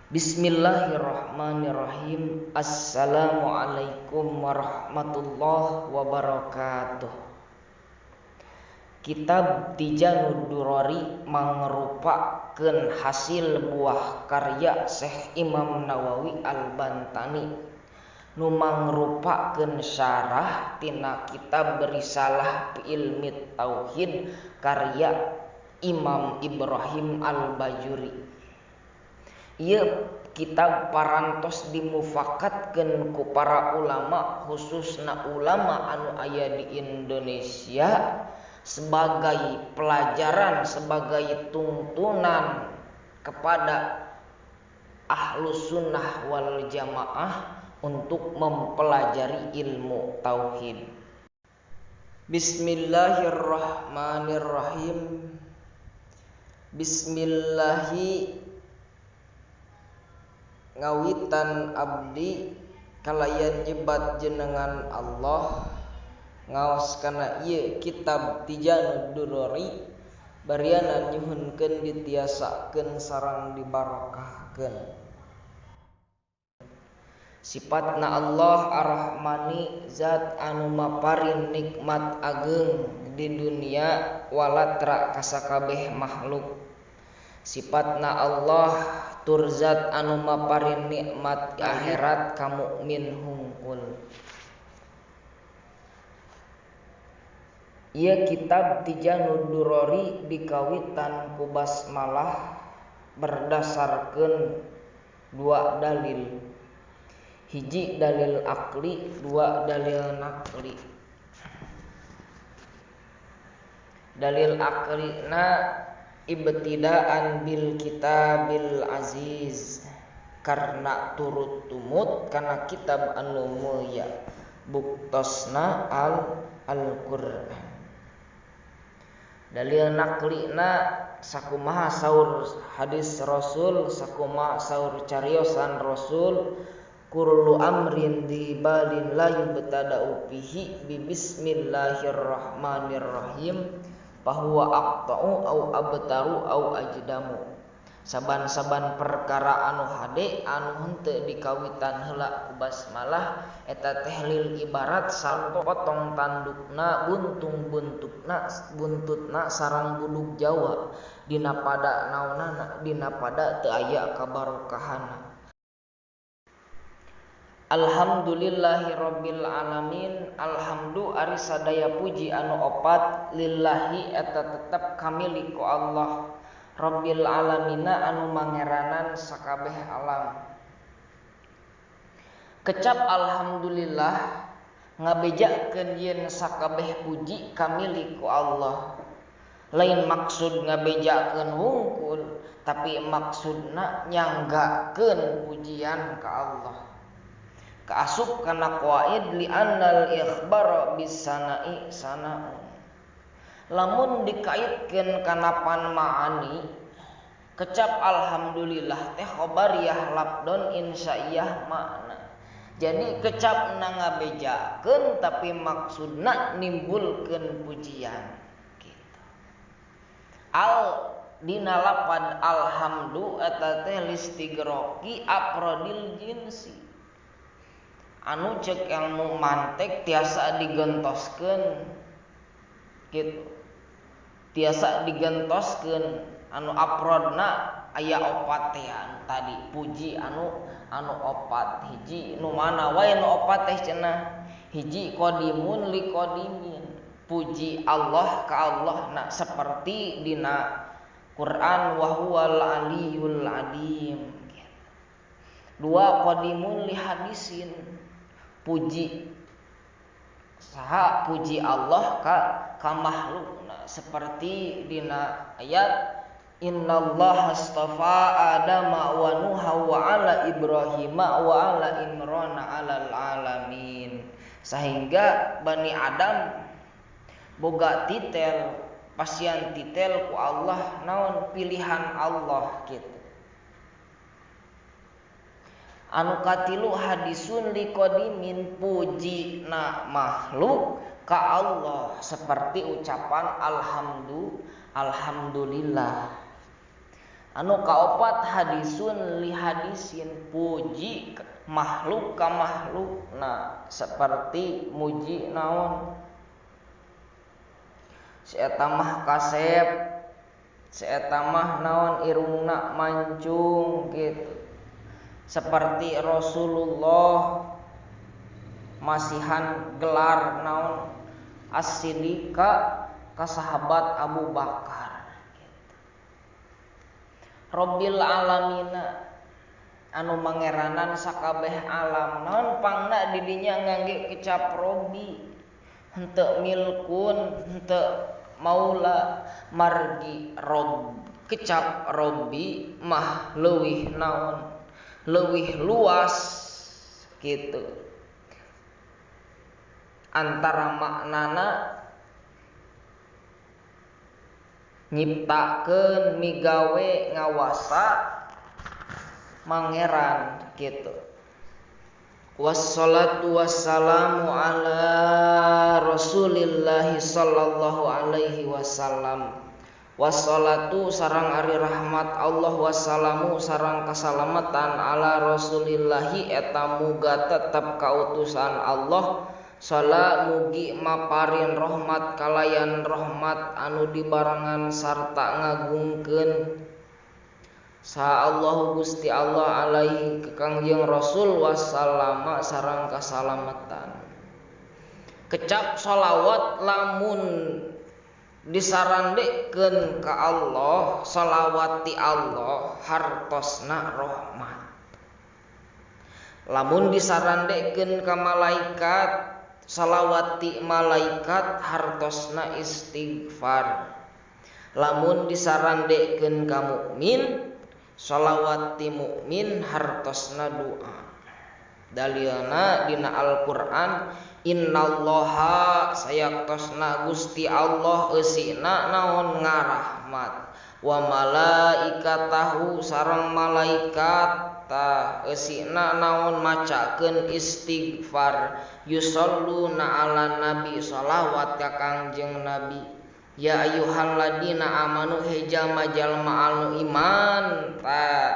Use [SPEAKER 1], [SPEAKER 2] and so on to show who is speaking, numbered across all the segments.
[SPEAKER 1] Bismillahirrahmanirrahim. Assalamualaikum warahmatullahi wabarakatuh. Kitab Tijanud Durori mangrupakeun hasil buah karya Syekh Imam Nawawi Al-Bantani nu mangrupakeun syarah tina kitab Risalah fi Ilmi Tauhid karya Imam Ibrahim Al-Bajuri. Ieu kitab parantos dimufakatkeun ku para ulama, khususna ulama anu aya di Indonesia, sebagai pelajaran, sebagai tuntunan kepada Ahlus Sunnah wal Jamaah untuk mempelajari ilmu tauhid. Bismillahirrahmanirrahim. Bismillahi ngawitan abdi kalayan nyebat jenengan Allah ngaos kana ieu kitab Tijanud Durori bariana nyuhunkeun ditiasakeun sareng dibarokahkeun. Sifatna Allah Ar-Rahmani, zat anu maparin nikmat ageung di dunia walatra kasakabeh makhluk. Sifatna Allah tur zat anu maparin nikmat akhirat ka mukmin hungkul. Ieu kitab Tijanud Durori dikawitan ku basmalah berdasarkeun dua dalil. Hiji dalil akli, dua dalil nakli. Dalil aklina ibtidaan bil kitabil aziz, karena turut tumut kana kitab anu mulia, buktosna Al-Qur'an. Dalil naklina sakumaha saur hadis Rasul, sakumaha saur cariosan Rasul, kullu amrin dibalin la yubtada'u fihi bi bismillahirrahmanirrahim fahuwa aqta'u au abtaru au ajdamu. Saban-saban perkara anu hade anu henteu dikawitan heula ku basmalah eta teh lil ibarat sapotong tandukna, buntung buntutna, buntutna sarang buduk Jawa dina pada naonana, dina pada teu aya kabarokahana. Alhamdulillahirabbil alamin. Alhamdu ari sadaya puji anu opat lillahi eta tetep kamilik ku Allah Rabbil alamina anu mangeranan sakabeh alam. Kecap alhamdulillah ngabejakeun yen sakabeh puji kamilik ku Allah. Lain maksud ngabejakeun hungkul, tapi maksudna nyanggakeun pujian ka Allah. Kaasup kana qaid li annal ikhbara bisana'i sana'un. Lamun dikaitkeun kana pan ma'ani, kecap alhamdulillah teh khobariyah labdon insya'iyah makna. Jadi kecap na ngabejakeun tapi maksudna nimbulkeun pujian gitu. Al dina lapad alhamdu eta teh listigroki afrodil jinsi. Anu cek ilmu mantek tiasa digentoskeun gitu. Tiasa digentoskeun anu aprodna aya opat teh anu tadi puji anu opat hiji nu mana wae nu opat teh cenah. Hiji qadimun li qadimin, puji Allah ka Allah na seperti dina Quran wa huwal aliyul alim. Dua qadimun li hadisin, puji saha puji Allah ka makhlukna seperti dina ayat innallaha astafa adama wa nuha wa ala ibrahima wa ala imrana alal alamin. Sehingga Bani Adam boga titel, pasian titel ku Allah naon pilihan Allah gitu. Anu katilu hadisun liqadimin, puji na makhluk ka Allah seperti ucapan alhamdulillah. Anu kaopat hadisun li hadisin, puji makhluk ka makhlukna, seperti muji naon si eta mah kasep, si eta mah naon irungna mancung gitu. Seperti Rasulullah masihan gelar naon as-siddiqa ka sahabat Abu Bakar gitu. Rabbil alamina anu mangeranan sakabeh alam, naon pangna didinya ngangge kecap robi, henteu milkun, henteu maula, margi rob, kecap robi mah leuwih naon, leuwih luas gitu. Antara maknana nyiptakeun, migawe, ngawasa, mangeran gitu. Wassalatu wassalamu ala Rasulillahi sallallahu alaihi wasallam. Wassalatu sarang ari rahmat Allah, wassalamu sarang kasalamatan ala Rasulillahi eta muga tetep kautusan Allah. Sala mugi maparin rahmat kalayan rahmat anu dibarengan sarta ngagungkeun sa Allahu Gusti Allah alaihi ka Kangjeng Rasul wassalama sarang kasalamatan. Kecap sholawat lamun disarandekeun ka Allah, sholawat ti Allah hartosna rahmat. Lamun disarandekeun ka malaikat, sholawat ti malaikat hartosna istighfar. Lamun disarandekeun ka mukmin, sholawat ti mukmin hartosna doa. Dalilna dina Al-Qur'an, innallaha sayaktosna Gusti Allah eusina naon ngarahmat, wa malaikatahu sareng malaikat ta eusina naon macakeun istighfar, yusalluna ala nabi sholawat ka Kangjeng Nabi. Ya ayyuhalladzina amanu he jalma-jalma anu iman ta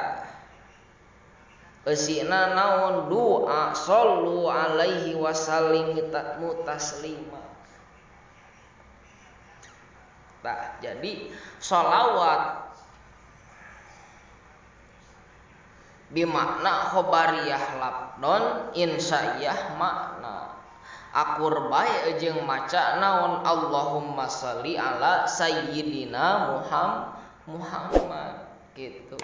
[SPEAKER 1] eusina naon doa, sallu alaihi wasallim mutaslima. Tah, jadi sholawat bimakna khobariyah labdon insya'iyah makna. Akur bae jeung maca naon Allahumma sholli ala sayyidina Muhammad gitu.